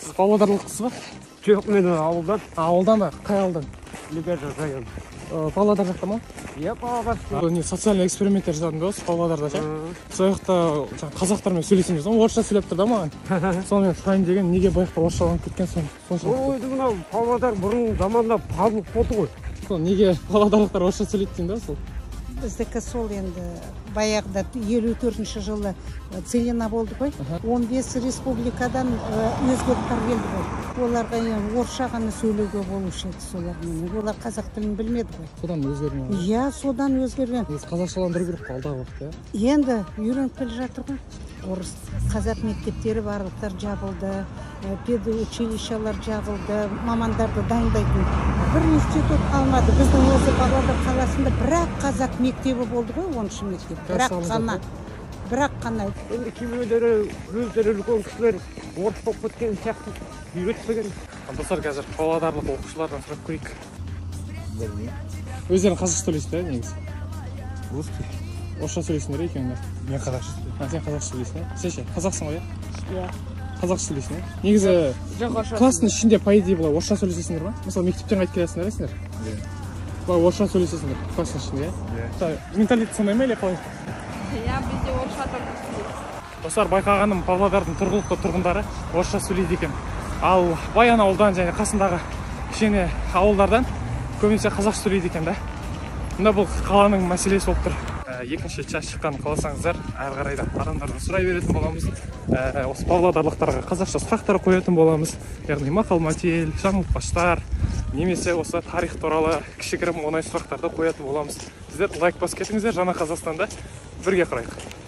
Сіз павлодарлықсыз ба? Жоқ, мен ауылдан. Ауылдан ба? Қай ауылдан? Лебяжий район. Павлодар жақта ма? Иә, Павлодар. Не, социальный эксперименттер жасадым да осы Павлодарда ше. Сол жақта жаңағы қазақтармен сөйлесем десем, орысша сөйлеп тұр да маған. Соны мен сұрайын деген, неге бұл жақта орысшаланып кеткен соншалықты? Ол енді мынау Павлодар бұрын заманда Павлов болды ғой. Сол неге павлодарлықтар орысша сөйлейді деймін да сол. Біздікі сол енді баяғыда 54-ші жылы целина болды ғой. 15 республикадан өзге ұлттар келді ғой. Оларға енді орысша ғана сөйлеуге болушы еді солармен. Олар қазақ тілін білмеді ғой. Содан өзгерген. Иә, содан өзгерген. Негізі қазақшаландыру керек қой алдағы уақытта, иә? Енді үйреніп келе жатыр ғой. Орыс, қазақ мектептері барлықтар жабылды, педучилищалар жабылды, мамандарды дайындайтын бір институт қалмады. Біздің осы Павлодар қаласында бір-ақ қазақ мектебі болды ғой, 10-шы мектеп. Бір-ақ қана. Бір-ақ қана. Енді кейбіреулері өздері үлкен кісілер орыс болып кеткен сияқты, үйретпеген. Достар, қазір павлодарлық оқушылардан сұрап көрейік. Өздерің қазақша сөйлейсіңдер, иә, негізі? Русский. Орысша сөйлейсіңдер, екеуіңдер? Мен қазақша сөйлеймін. А, сен қазақша сөйлейсің, иә? Сен ше, қазақсың ғой, иә? Иә. Қазақша сөйлейсің, иә? Негізі, Жоқ, орысша. Класстың ішінде, по идее, былай орысша сөйлесесіңдер ма? Мысалы, мектептен қайтып келесіңдер, иә, сендер? Иә. Былай орысша сөйлесесіңдер класстың ішінде, иә? Иә. Менталитет сондай ма или қалай? Иә, бізде орысша только сөйлейміз. Достар, байқағаным, Павлодардың тұрғылықты тұрғындары орысша сөйлейді екен. Ал Баянауылдан және қасындағы кішкене ауылдардан көбінесе қазақша сөйлейді екен да. Мында бұл қаланың мәселесі болып тұр. Екінші часть шыққанын қаласаңыздар, әрі қарай да адамдардан сұрай беретін боламыз. Осы павлодарлықтарға қазақша сұрақтар қоятын боламыз. Яғни мақал мәтел, жаңылтпаштар немесе осы тарих туралы кішігірім оңай сұрақтарды қоятын боламыз. Сіздер лайк басып кетіңіздер, жаңа Қазақстанда бірге құрайық.